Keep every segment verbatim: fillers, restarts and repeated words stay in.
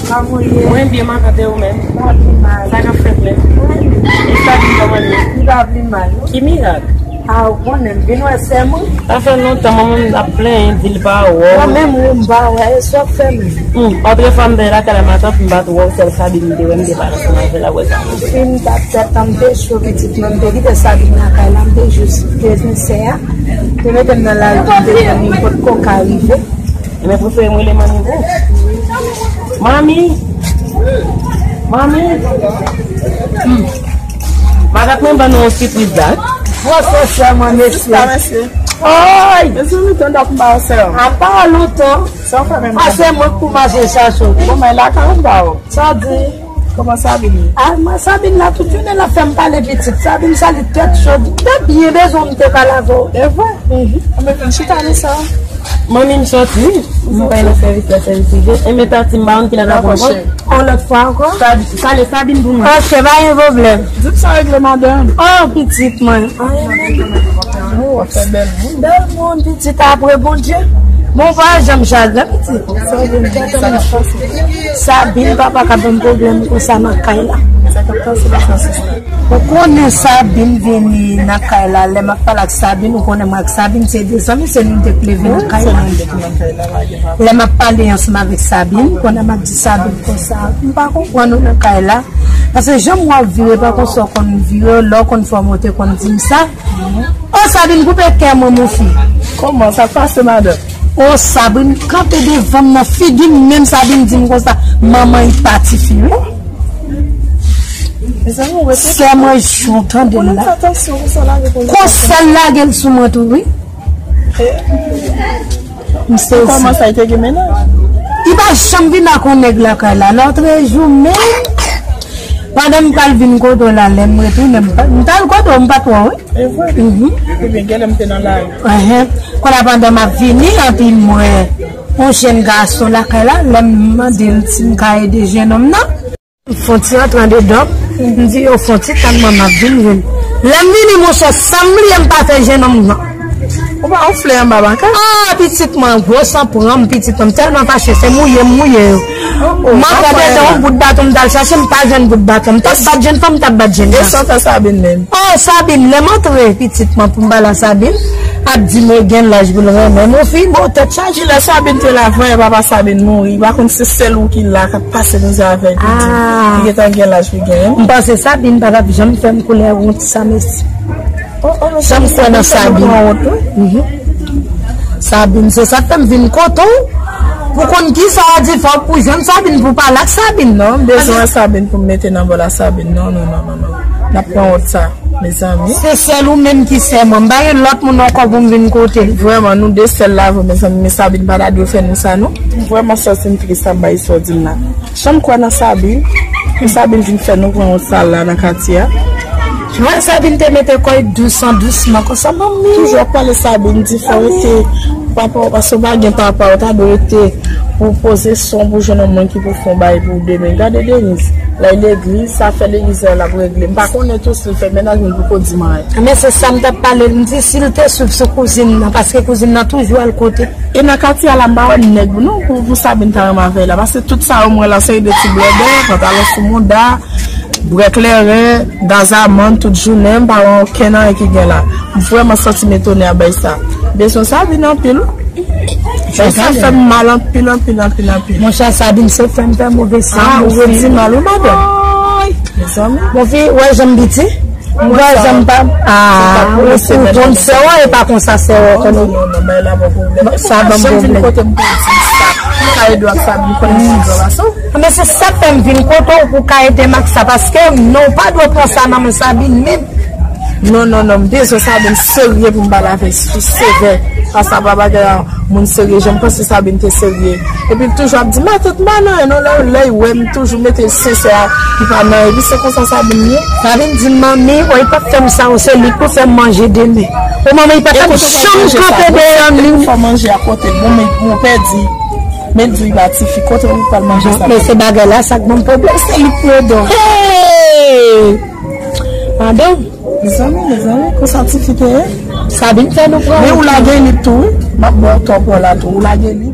Kòman w ye? Mwen byen, ma tante, ou menm? M pa pi mal. Sa k ap fèt menm? Mwen byen. E Sabine, kòman l ye? Li pa pi mal, non. Ki mirak? A, ou konnen, m vin wè sè mwen. Sa fè lontan manman m ap plenyen, di l pa wè w. Mwen menm, wi, m pa wè, e sa w ap fè menm? Hmm, otrefwa m te lakay la, matant, m pa t wè w, sèl Sabine m te wè, m te pale ansanm avè l, apre sa, m te... Fi m t ap tèt an m te cho, pitit mwen, m te kite Sabine lakay la, m te jis bezwen sè a. Te mete m nan lari pou m te jwenn li, potko ka rive. Ebyen, prefere m rele manmi pou ou. Manmi! Manmi! Hmm. Matant mwen ban nou yon sipriz la. Bonswa, sè mwen, mesye. Sa, mesye. Oy! Mezanmi, tann ap m ba w, sè. A pa lontan. Sa w fè menm? A, se mwen k pou mache chache w. Bon, men la, kòman m ba w? Sa w di? Kòman Sabine ye? A, mwen, Sabine la, tout jounen, l ap fè m pale pitit. Sabine, sa li tèt cho. M te byen bezwen w, m te pale avè w. E vre? Mhm. Anben, vin chita, nou sa. Manmi m soti, m bay nan sèvis la, sèvis prive. E men tanti m pa konn kilè l ap vin ankò. O, lòt fwa ankò? Sa, pale Sabine pou mwen. Ok, pa gen pwoblèm. Di m sa regle madanm. O, pitit mwen. Anyen, manmi. O, w ap fè bèl moun. Bèl moun, pitit apre Bondye. Bon, pa janm chagren, pitit. Sabine, papa ka ban m pwoblèm konsa nan kay la. Sa k ap pase nan sans sa? Ou konnen Sabine vini nan kay la, lè m ap pale ak Sabine, ou konnen mwen ak Sabine se de zanmi, se nou de k leve nan kay la. Lè m ap pale ansanm avèk Sabine, konnen m ap di Sabine konsa, m pa konprann ou nan kay la. Paske jan w ap vire, pa konsa w konn vire, lè w konn fè w monte, konn di m sa. O, Sabine, koupe kè mwen, mon fi. Kòman sa k pase, madanm? O, Sabine kanpe devan m nan figi m, menm Sabine di m konsa, manman, li pa tifi, wi. Mezanmi, ou rete. Sè mwen, jan w tande l la. Konsa l lage l sou mwen tou, wi. M sezi. Kòman sa, li te gen mennaj? Li pa janm vin ak yon nèg lakay la. Lòtrejou menm, pandan m pral vin kote w la, lè m retounen, m pa, m t al kote w, m pa t wè w, wi. E vre? Mhm. Ebyen, genlè m te nan lari. Enhen. Kounye a pandan m ap vini, anpi m wè yon jèn gason lakay la, lè m mande l si m ka ede jennonm nan. M fè yon ti antre andedan, m di yo fè yon ti tann mwen, m ap vin jwenn. Lè m vini, monchè, san m bliye m pa fè jennonm nan. Ou pa yon flè anba makak? Ah, pitit mwen, gwo san pran m, pitit mwen, m tèlman fache, se mouye m mouye yo. M antre dedan yon bout baton, m t al chache, m pa jwenn bout baton. M t ap bat jèn fanm, m t ap bat jèn gason. E sa w fè Sabine menm? Oh, Sabine, lè m antre, pitit mwen, pou m pale a Sabine, ap di m gen laj pou l renmen m, yon fi, bon, tèt chaje. Kilè Sabine te la, vrè papa Sabine mouri, pa konn se sèl ou ki la, k ap pase mizè avè l, pou di li gentan gen laj pou genyen. M panse Sabine pa t ap janm fè m koulè wont sa, mesi. Jan m kwè nan Sabine. Mhm. Sabine, se sa k fè m vin kote w. Pou konn kisa w di, fòk pou jwenn Sabine, pou pale ak Sabine. Non, m bezwen Sabine pou m mete nan bòl a Sabine. Non, non, non, non, non. N ap pran wont sa, mezanmi. Se sèl ou menm ki sè mwen. M pa gen lòt moun ankò pou m vin kote l. Vrèman, nou de sèl la, vre, mezanmi. Men Sabine pa ta dwe fè nou sa, non. M vrèman sòti m tris ap bay sa w di m la. Jan m kwè nan Sabine, pou Sabine vin fè nou pran yon sal la nan katye a. Wè, Sabine te mete kò l dousman, dousman, konsa, manmi. Toujou ap pale Sabine, di fò w rete, papa w, paske w pa gen papa, w ta dwe rete pou poze son pou jwenn yon moun ki pou fè yon bagay pou w demen. Gade Denise, l al legliz, sa fè legliz la, l ap regle. M pa konnen tou si l fè mennaj, men li poko di m anyen. Men se sa m t ap pale l, m di si l te swiv sou kouzin nan, paske kouzin nan toujou al kote. E nan katye a la, m pa wè nèg, non, pou, pou Sabine ta renmen avè l la. Paske tout sa yo m wè la, se de ti blòdè, pantalon sou mouda, bwè kleren, gaz amann tout jounen, m pa wè okenn anyen ki gen la. M vrèman santi m etone a bagay sa. Bezwen Sabine anpil, wi. Bagay sa fè m mal anpil, anpil, anpil, anpil. Monchè, Sabine se fè m fè move san. Ah, ou redi mal, wi, madanm. Mezanmi. Mon fi, wè jan m piti. Mwen sa, sa pa, ah, ou konn sè w, e pa konsa sè w konnen. Non, non, non, bay la bon pwoblèm. Sa ban m pwoblèm. Kote m pou di sa. Sa ede w ak sa, m konnen sa dwa sa. Men se sa k fè m vin kote w pou ka ede m ak sa, paske non, w pa dwe pran sa nan men Sabine menm. Non, non, non, m bezwen Sabine serye pou m pale avè l, sou sevè. Sa, sa pa bagay an. Moun serye, jan m panse Sabine te serye. Epi l toujou ap di, "Matant, m pa nan anyen non," lè, lè l wè m toujou mete l sensè a, li pa nan anyen. Epi se konsa Sabine ye. Sabine di m, "Manmi, oh, li p ap fè m sa, oh, se li k pou fè m manje demen." Oh, manman, li pa t ap janm kanpe dèyè m, li. Fè manje a kote, bon, men, bon, pèdi. Men di w pa tifi, kote ou pral manje sa? Men se bagay la, sa k ban m pwoblèm, se li k pou ede w. Hey! Pardon? Mezanmi, mezanmi, konsa tifi te ye? Sabine fè nou pran. Men ou lage li tou, wi. M ap ba w tò pou la tou. Ou lage li.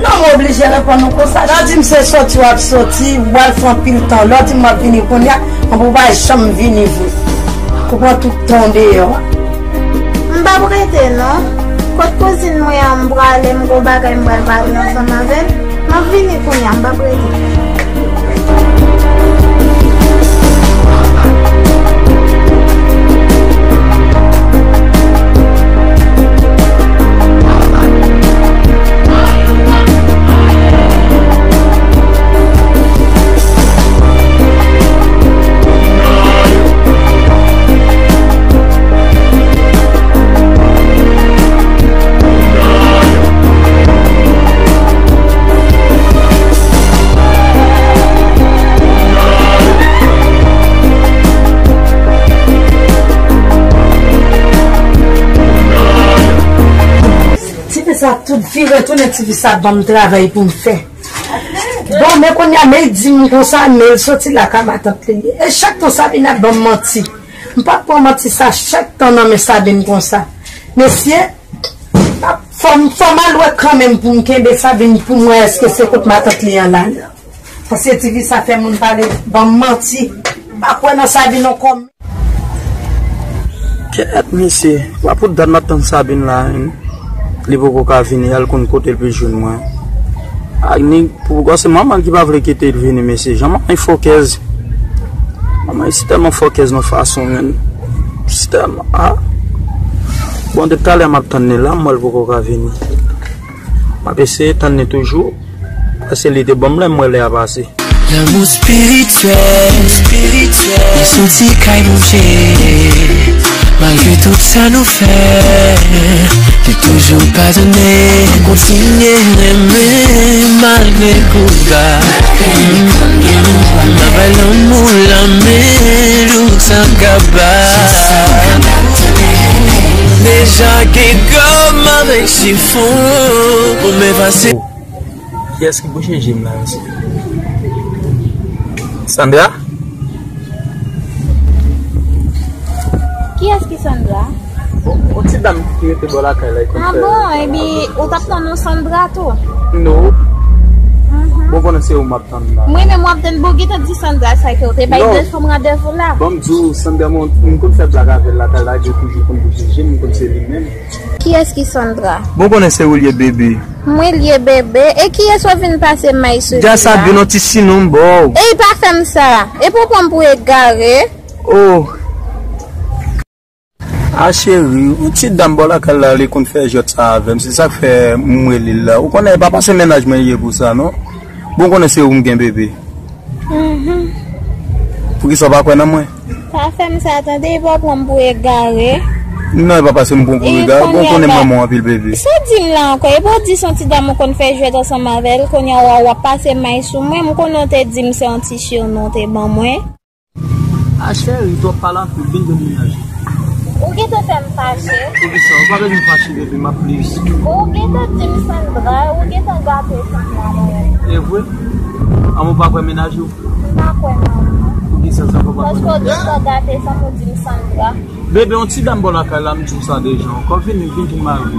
Kòman w oblije reponn ou konsa? Lè w di m se soti w ap soti, w al fè anpil tan. Lè w di m w ap vini kounye a, anben w pa janm vini vre. Ou pran tout tan w deyò a. M p ap rete non. Kot kouzin mwen an m prale, m gon bagay m pral pale ansanm avè l. M ap vini kounye a, m p ap rete. Tifi sa tout vire tounen, tifi sa ban m travay pou m fè. Bon, men kounye a, men l di m konsa, men l soti lakay matant li. E chak tan Sabine ap ban m manti. M p ap pran manti sa chak tan nan men Sabine konsa. Mesye, fò m, fò m al wè kanmenm pou m kenbe Sabine pou m wè èske se kot matant li an l ale. Paske tifi sa fè moun pale, ban m manti. M pa kwè nan Sabine ankò. Kèt, mesye, w ap pou dat m ap tann Sabine la, hein. Li poko ka vini, al konn kote l pou l jwenn mwen. Ak ni, pou, se manman l ki pa vle kite l vini, mesye. Jan manman fòkèz. Manman si tèlman fòkèz nan fason, men. Si tèlman, ah. Bon, depi talè m ap tann li la, m wè l poko ka vini. M ap eseye tann li toujou. Paske li te ban m lè m wè lè a pase. Lanmou espirityèl, espirityèl. Li soti kay Bondye. Malgre tout sa nou fè, li toujou padone. Kontinye renmen malgre kou ba. M ap bay lanmou lanmen jouk sa kaba. Deja gen gòm avèk chifon pou m efase. Kiyès ki bouche je m la, mesye? Sandra? Kiyès ki Sandra? Bon, yon ti dam ki rete bò lakay la, li konn fè. Ah bon, epi ou t ap tann yon Sandra tou? No. Mhm. Bon, konnen se ou m ap tann la. Mwen menm w ap tann, bon, gentan di Sandra sa ke w te bay de fanm randevou la. Bon, m di w, Sandra, mwen, m konn fè blag avè l lakay la, li toujou konn bouche je m, m konn se li menm. Kiyès ki Sandra? Bon, konnen se ou l ye, bebe. Mwen l ye, bebe. E kiyès w ap vin pase may sou li la? Dja sa vin yon ti sinon m ba w. E pa fè m sa. E pou pran m pou egare. Oh. A cheri, yon ti dam bò lakay la, li konn fè jwèt sa avè m. Se sa k fè m rele l la. Ou konnen, e pa pase mennaj mwen li ye pou sa, non. Bon, konnen se ou m gen, bebe. Mhm. Poukisa w pa kwè nan mwen? Pa fè m sa, tande, e pa pran m pou egare. Non, e pa pase m pran w pou egare. Bon, konnen manman w anpil, bebe. Sa w di m la ankò? E pa w di se yon ti dam ou konn fè jwèt ansanm avè l, kounye a w ap pase may sou mwen. M konnen w te di m se yon ti sinon w te ban mwen. A cheri, twòp pale anpil, vin jwenn mennaj ou. Ou gentan fè m fache. Poukisa? Ou pa bezwen fache, bebe, m ap pliz. Ou gentan di m Sandra, ou gentan gate Sandra mwen. E vre? Anmwe, ou pa kwè mennaj ou? M pa kwè nan ou. Poukisa sa, ou pa kwè nan ou? Paske w gentan gate Sandra, ou di m Sandra. Bebe, yon ti dam bò lakay la, m di w sa deja. Ankò vini, vin pou mari.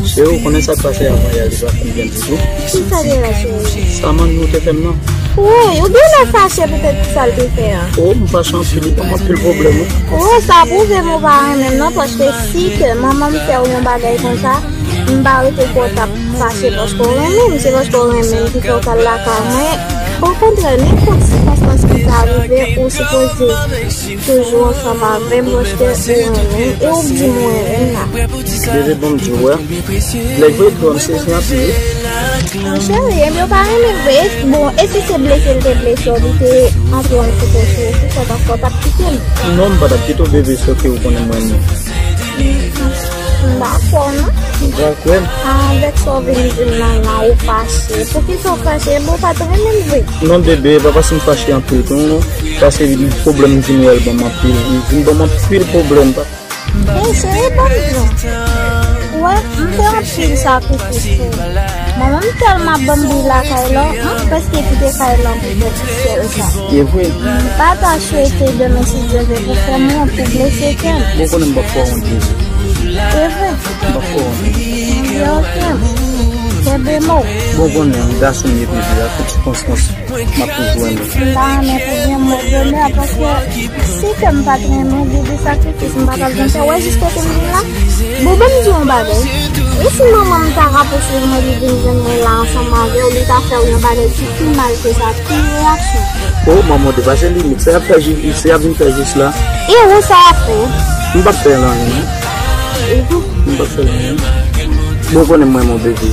Cheri, ou konnen sa k pase avan yè, li pa fin byen ditou. Ki sa gen la, cheri? Sa manmi ou te fè m nan. Woy, ou genlè fache poutèt sa l te fè a. Oh, m fache anpil, li ban m anpil pwoblèm, wi. Oh, sa pwouve m ou pa renmen m nan, paske si ke manman m fè w yon bagay konsa, m pa rete kwè w t ap fache paske w renmen m, se paske w renmen m ki fè w t al lakay mwen. Okontrè, nenpòt sikonstans ki ka rive, ou sipoze toujou ansanm avè m paske ou renmen m e ou di m ou renmen m la. Bebe, bon, m di w, wè. Lè vre, bon, m sezi anpil, wi. Cheri, ebyen, ou pa renmen m vre. Bon, e si se blese l te blese w, li te antre yon ti pè sou ou, poukisa w t ap kite m? Non, m pa t ap kite w, bebe, sòke ou konnen m renmen w. M pa kwè w, non. Ou pa kwè m? Avèk sa w vin di m nan la, ou fache. Poukisa w fache? Ebyen, ou pa t renmen m vre. Non, bebe, e pa paske m fache anpil tou, non. Paske pwoblèm Junior ban m anpil. Li vin ban m anpil pwoblèm. Mesye, e ban m di w. Wè, m fè anpil sakrifis pou ou. Manman m tèlman ap ban m bri lakay la, m prèske kite kay lan pou fè ti sèl sa. E vre? M pa ta swete demen, si Dye vle, pou fè m wont, pou blese kè m. Bon, konnen m p ap fè w wont, Jezi. E vre. M p ap fè w anyen. Gen okenn. Kenbe mo. Bon, konnen, gason m ye, bebe, a tout sikonstans, m ap toujou renmen w. M ta renmen pou gen mo bonè, paske si ke m pa t renmen, bebe, sakrifis m pa t ap janm fè. Wè jis kote m vin la? Bon, ban m di w yon bagay. E si manman m ta rapwoche mwen, li vin jwenn mwen la ansanm avè w, li ta fè w yon bagay ki pi mal ke sa, ki reyaksyon? Oh, manman, depase limit. Sa y ap fè jis, sa y ap vin fè jis la. E ou sa y ap fè? M p ap fè l anyen, non. E tou? M p ap fè l anyen. Bon, konnen mwen, mon bebe.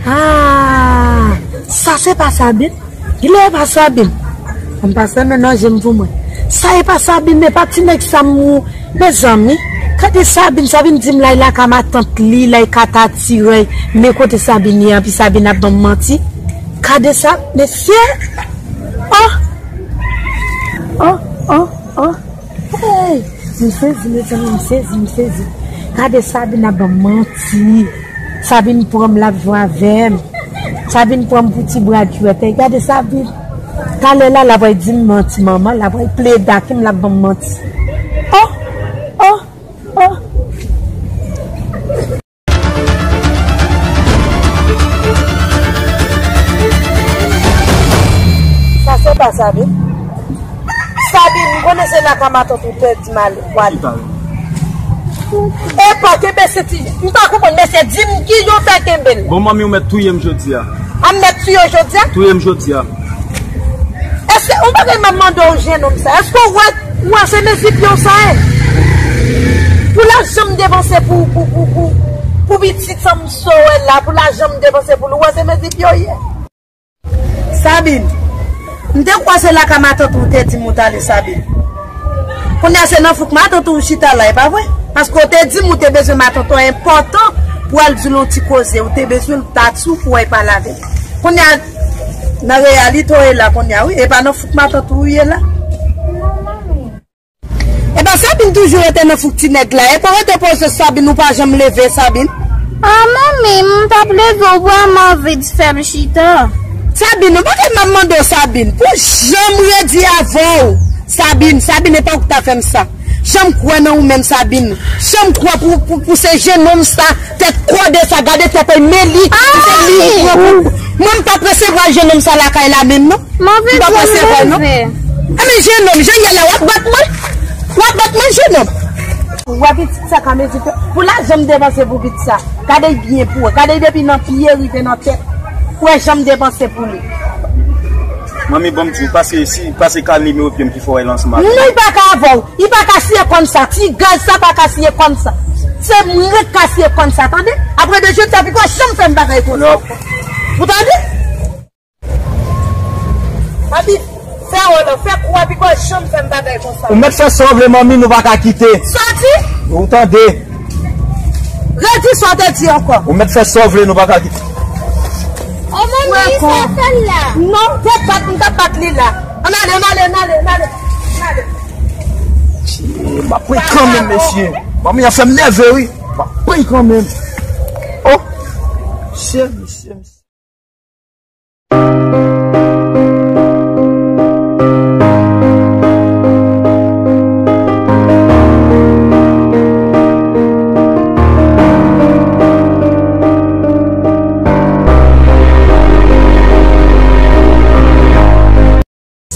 Ah, sa se pa Sabine? Gile e pa Sabine. An pase men non, je m pou mwen. Sa e pa Sabine, e pa ti nèg sa m ou. Mezanmi, gade Sabine, Sabine di m l al lakay matant li, l al kata tirèy. Men kote Sabine ye, anpi Sabine ap ban m manti. Gade sa, mesye. Oh! Oh, oh, oh. Hey! M sezi, mezanmi, m sezi, m sezi. Gade Sabine ap ban m manti. Sabine pran m, l ap jwe avè m. Sabine pran m pou ti bra dwèt. Ey, gade Sabine. Talè la, l ap pral di m manti, manman. L ap pral plede ak m, l ap ban m manti. Oh! Oh! Oh! Sa se pa Sabine. Sabine, m konnen se lakay matant ou te di m ale, w ale. Epa, kenbe senti, m pa konprann, mesye, di m ki jan w fè kenbe l. Bon, manmi, ou mèt touye m jodi a. A m mèt touye w jodi a? Touye m jodi a. Èske, yon bagay m ap mande w, jennonm sa, èske w wè, w wè se mezi pye w sa ye? Pou lajan m depanse pou, pou, pou, pou, pou pitit sa m sowè la, pou lajan m depanse pou li, w wè se mezi pye w ye? Sabine, m te kwè se lakay matant ou te di m ou t ale, Sabine. Kounye a se nan fouk matant ou chita la, e pa vre? Paske w te di m ou te bezwen matant ou enpòtan pou al di l yon ti koze, ou te bezwen l ta sou pou w al pale avè l. Kounye a, nan reyalite w ye la kounye a, wi, e pa nan fouk matant ou ye la. Epa, Sabine toujou rete nan fouk ti nèg la. Epa, rete poze Sabine, ou pa janm leve, Sabine. Ah, manmi, m t ap leve, ou vrèman vit fè m chita. Sabine, ou pa gen m ap mande w, Sabine. Pou jan m redi avè w, Sabine, Sabine, epa ou k ta fè m sa. Jan m kwè nan ou menm, Sabine. Jan m kwè pou, pou, pou se jennonm sa, tèt kòde sa, gade tèt li, men li, se li ou pran pou. Mwen, m p ap resevwa jennonm sa lakay la menm, non. M anvi di w leve. Enben, jennonm, jan l ye la, w ap bat mwen? W ap bat mwen, jennonm? Ou wè pitit sa ka mezi pye w? Pou lajan m depanse pou pitit sa. Gade l byen pou wè. Gade l depi nan pye rive nan tèt. Ou wè jan m depanse pou li. Manmi, ban m di w, pase isi, pase kal nimewo pye m ki fè w al ansanm avè m. Non, li pa ka avè w. Li pa ka siye kòn sa. Ti gaz sa pa ka siye kòn sa. Se mwen k ka siye kòn sa, tande? Apre de jodi a, piko janm fè m bagay konsa. Ou tande? Papi, fè wòl lan, fè kou a, piko janm fè m bagay konsa. Ou mèt fè sa w vle, manmi, nou pa ka kite. Sòti! Ou tande? Redi sa w te di ankò. Ou mèt fè sa w vle, nou pa ka kite. Oh, manmi, sa fè l la. Non, te bat, m t ap bat li la. Ann ale, ann ale, ann ale, ann ale, ann ale. M ap pran kanmenm, mesye. Manmi an fè m nève, wi. M ap pran kanmenm. Oh! Mesye, mesye, mesye.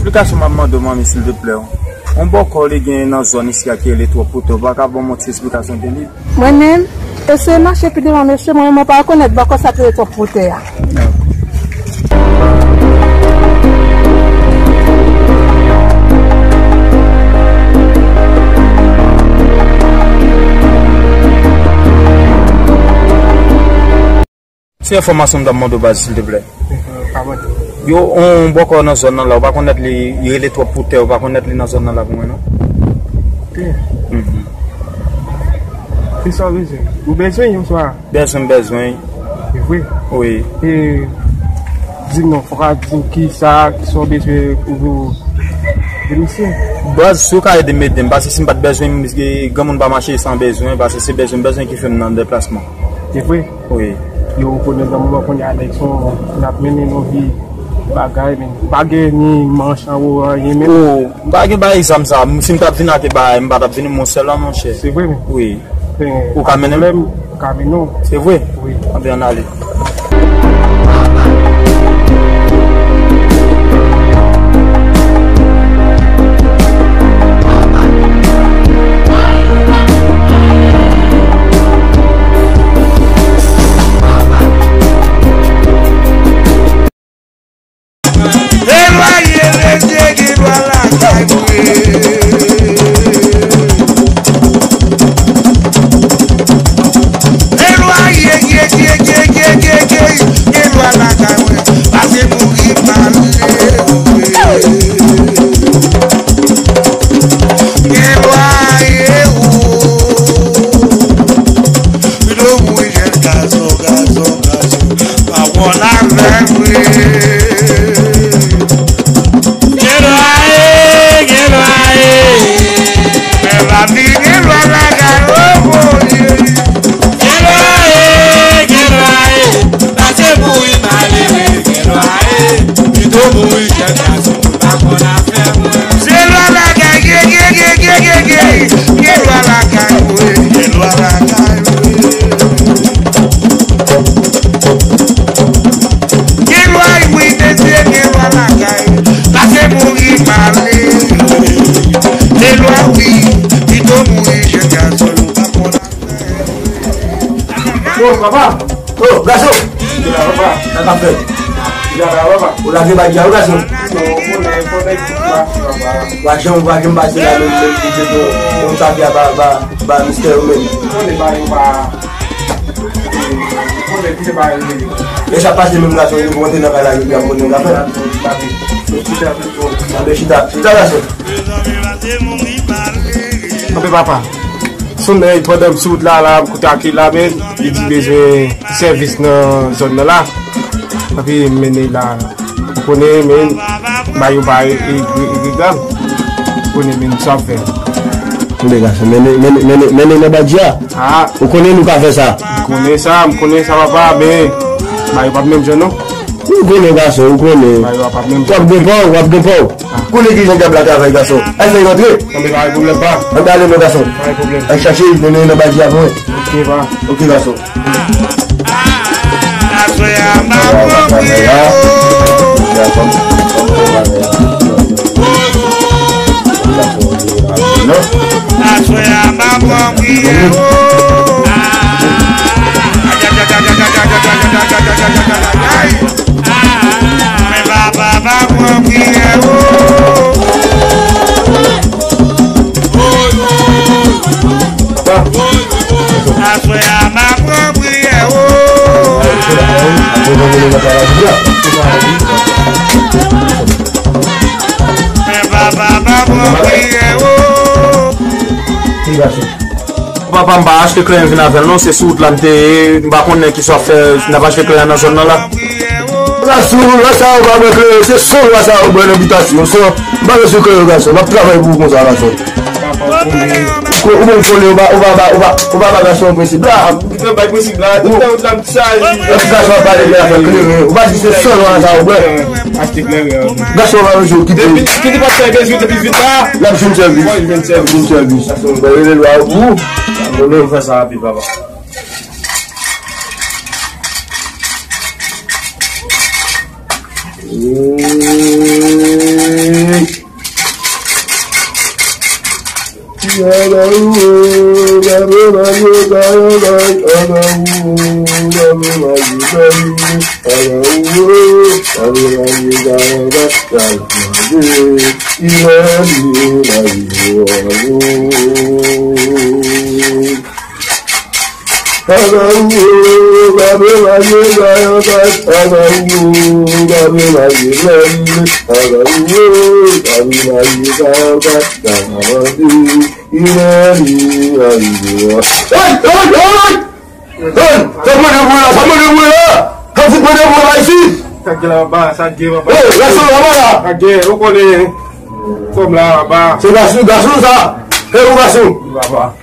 Esplikasyon m ap mande w, manmi, silteplè. Yon bòkò li genyen nan zòn isi a ki rele Twòp Wotè. Ou pa ka ban m yon ti esplikasyon de li? Mwen menm, eseye mache pi devan, mesye, mwen menm mwen pa rekonèt bòkò sa ki rele Twòp Wotè a. Se enfòmasyon m t ap mande w, baz, silteplè. Yo, yon bòkò nan zòn nan la, ou pa konèt li, li rele Twòp Wotè, ou pa konèt li nan zòn nan la pou mwen, non? Ok. Mhm. Kisa w bezwen? Ou bezwen yon swa? Bezwen, bezwen. E vre? Wi. E, di m non, fòk a di m kisa, kisa w bezwen pou, pou, pou misye. Baz, si w ka ede m, ede m, paske si m pa t bezwen, m, granmoun pa mache san bezwen, paske se bezwen, bezwen ki fè m nan deplasman. Se vre? Wi. Yo rekonèt nan moman kounye a nèg se yon moun n ap mennen yon vi bagay, men pa gen ni manch anwo, anyen, men. O, m pa gen bagay zam sa. M, si m t ap vin ak bagay, m pa t ap vin, men sèl la, monchè. Se vre, men. Wi. Ou ka mennen m? Ou ka mennen w. Se vre? Wi. Anben, ann ale. Elwaye, mesye, gen lwa lakay mwen. Elwaye, ye, ye, ye, ye, ye, ye, ye, gen lwa lakay mwen. Pase mouri pale. Gen lwa, ye, o. Pito mouri jèn gason, gason, gason. Pawòl avèk mwen. Gen lwa e, gen lwa e. Men lavi gen lwa lakay, o Bondye. Gen lwa e, gen lwa e. Pase mouri malere, gen lwa e. Pito mouri jèn gason, pa konn afè mwen. Se lwa lakay, gen, gen, gen, gen, gen, gen. Gen lwa lakay, wi, gen lwa lakay, wi. Gen lwa, wi, mesye, gen lwa lakay. Pase mouri malere. Gen lwa, wi, pito mouri jèn gason, pa konn afè. O, papa! O, gason! Kisa w ap fè? Kisa w ap fè, papa? Ou lage badi a, wi, gason? Non, ou konnen, ou konnen tout pase, papa. Ou pa janm, ou pa janm pase la, menm, menm si se yon, yon chapya ba, ba, ba mistè yo menm. Ou konnen ba yo pa, ou konnen ki se ba yo ye. Lè sa pase menm, gason, yo pou rantre nan kay la, yo pou ap konnen yon zafè. Anben, chita, chita, gason. Anben, papa. Sou nèg pandan m sou wout la, la, m koute Akil la, men li di bezwen ti sèvis nan zòn nan la. Epi m mennen l la. Ou konnen, men, ba yo pa e, e, e, egregan. Ou konnen, men, sa w ap fè. Tande, gason, mennen, mennen, mennen, mennen nan badi a. A. Ou konnen nou ka fè sa. M konnen sa, m konnen sa, papa, men ba yo p ap menm jan, non. Ou konnen, gason, ou konnen. Ba yo p ap menm jan. W ap gen pa w, w ap gen pa w. Konnen kijan dyab la travay, gason. Al fè l rantre. Anben, pa gen pwoblèm, pa. Ann ale non, gason. Pa gen pwoblèm. Al chache l, mennen nan badi a pou mwen. Oke, pa. Oke, gason. Aswè a m ap pran pri yo. Aswè a m ap pran pri yo. Men papa pa pran priyè, o. Aswè a m ap pran priyè, o. Men papa pa pran priyè, o. Papa m pa achte kleren vin avè l non, se sou wout la m te ye, m pa konnen kisa w ap fè, n ap achte kleren nan zòn nan la. Gason, lwa sa yo pa bwè kleren, se san lwa sa yo bwè nan bitasyon, san, m pa bezwen kleren gason, m ap travay pou ou konsa gason. Ou, ou menm konnen, ou pa, ou pa, ou pa, ou pa ba gason prensip la. Ou bay prensip la, tout tan wout la m chaje. Epi gason ap pale de afè kleren, ou pa di se san lwa sa yo bwè. Achte kleren. Gason pa bezwen okipe. Depi, kite pa fè bezwen depi vit la. L ap jwenn sèvis. L ap jwenn sèvis. L ap jwenn sèvis. Gason, mwen rele lwa yo pou ou. Mwen menm fè sa rapid, papa. Hey, hey, hey! Hey, sa mande pou la, sa mande pou la! Sa fout mande pou la isit! Sa k gen la, papa, sa k gen, papa? Hey, gason, papa la! Sa k gen, ou konnen, fòm la, papa. Se gason, gason sa! Hey, ou gason! Papa.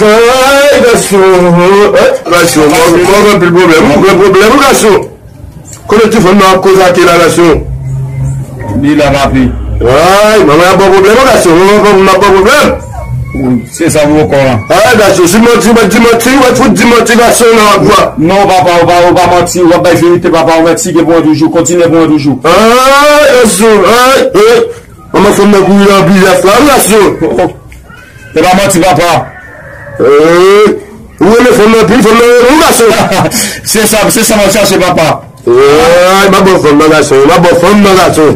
Ay, gason, eh, gason, mwen, mwen gen anpil pwoblèm, mwen gen pwoblèm, gason. Kote ti fanm nan ap koze ak la, gason? Li la, papi. Ay, manman ap ban pwoblèm, gason, manman ap ban pwoblèm. Se sa pou w kò an. Ay, gason, si manti, w di manti, w fout di manti, gason, nan ap vwa. Non, papa, ou pa, ou pa manti, w ap bay verite, papa, ou mèt sike pou mwen toujou, kontinye pou mwen toujou. Ay, gason, ay, ay. Manman fanm nan kouri nan plizyè fwa, wi, gason. E pa manti, papa. Eh, ou renmen fanm nan anpil, fanm nan renmen ou, gason. Se sa, se sa m ap chache, papa. Eh, m ap ban fanm nan, gason, m ap ban fanm nan, gason.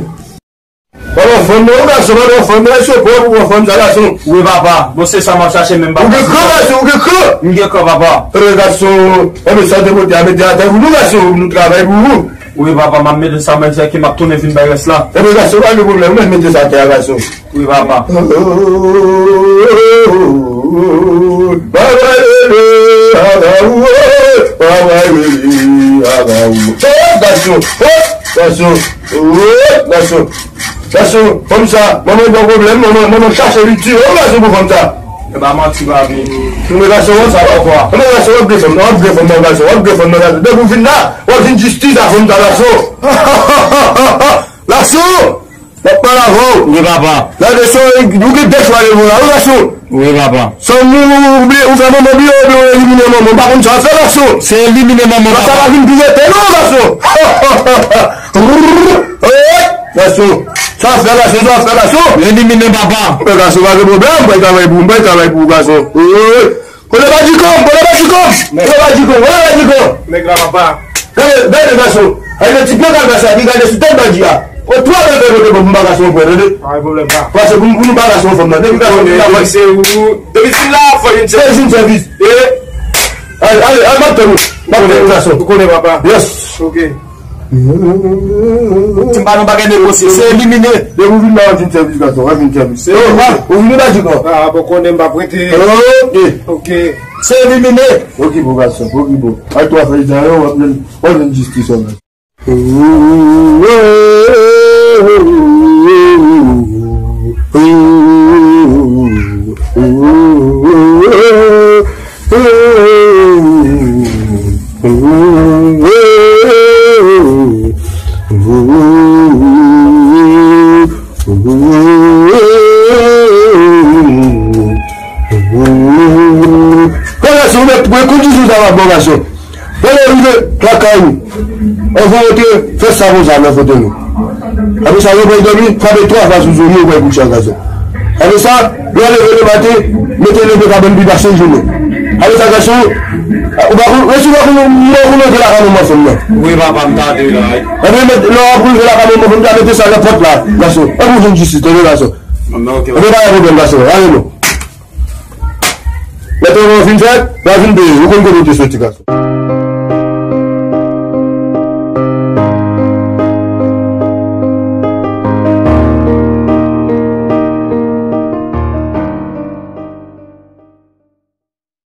M ap ban fanm nan, ou, gason, m ap ban fanm nan, se pwòp ou ban fanm sa, gason. Wi, papa. Bon, se sa m ap chache menm, papa. Ou gen kran, gason, ou gen kran. M gen kran, papa. Eh, gason, eh, men sa w te pote a, mete atè pou nou, gason, pou nou travay pou ou. Wi, papa, m ap mete sa, men se ke m ap tounen vin bay rès la. Enben, gason, pa gen pwoblèm, mwen mete sa atè a, gason. Wi, papa. Papa, lele, papa, papa, lele, papa. Oh, gason, oh, gason, oh, gason. Gason, fanm sa, manman gen pwoblèm, manman, manman chache li tiye, oh, gason, pou fanm sa. E pa manti, papi. Mwen gason, w ap sa, w ap vwa. Mwen gason, w ap gen fanm nan, w ap gen fanm nan, gason, w ap gen fanm nan, gason. Depi w vin la, w ap jwenn jistis a fanm sa, gason. Gason! W ap pale avè w. Wi, papa. Gade sa, ou gen de chwa devan w la, wi, gason. Wi, papa. San ou, ou, ou, ou fè manman bliye, ou elimine manman. M pa konn sa w ap fè, gason. Se elimine manman, papa. Sa pa vin pi rete, non, gason. Gason. Sa w ap fè, gason, sa w ap fè, gason. Elimine, papa. Men gason, pa gen pwoblèm, m pral travay pou ou, m pral travay pou ou, gason. Wi, wi, wi. Kote Badjikòm, kote Badjikòm, kote Badjikòm, kote Badjikòm. Nèg la, papa. Gade, gade, gason. Gade ti pye kalbas la, li gade sou tèt bandi a. O twa bèl bèl kote bon, m pa gason pran, tande. Pa gen pwoblèm, pa. Pase pou, pou nou pa gason fanm nan. Depi gason, depi gason. Se ou, depi fin la, fò vin sèvis. Fò vin sèvis. E? Ale, ale, ale, m ap tann ou. M ap tann ou, gason. Ou konnen, papa. Yes. Ok. Si m pa nan bagay negosye, se elimine. Depi w vin la, w ap jwenn sèvis, gason, w ap jwenn sèvis. Se ou vini Badjikòm. Ah, bon, konnen m p ap rete. Ok. Ok. Se elimine. Ok, bon, gason, ok, bon. Al tou afè Izayon, w ap jwenn, w ap jwenn jistis, w ap jwenn. Konbyen jou sa va bon, gason? Lè w rive lakay ou, anvan w antre, fè sa konsa nan fotèy ou. Apre sa, ou pral dòmi, frape twa fwa sou zòrye, ou pral kouche a, gason. Apre sa, lè w leve lematen, mete lepe kabann pi ba senk jounen. Apre sa, gason, ou pa konn, resi ou pa konn, ou pa konn antre lakay manman fanm nan. Wi, papa, m tande la, wi. Ebyen, lè w ap rive lakay manman fanm nan, mete sa nan pòt la, gason. Epi w jwenn jistis, tande, gason. Ebyen, pa gen pwoblèm, gason. Ale non. Lè travay ou fin fèt, w a vin peye. Ou konn kote w te soti, gason.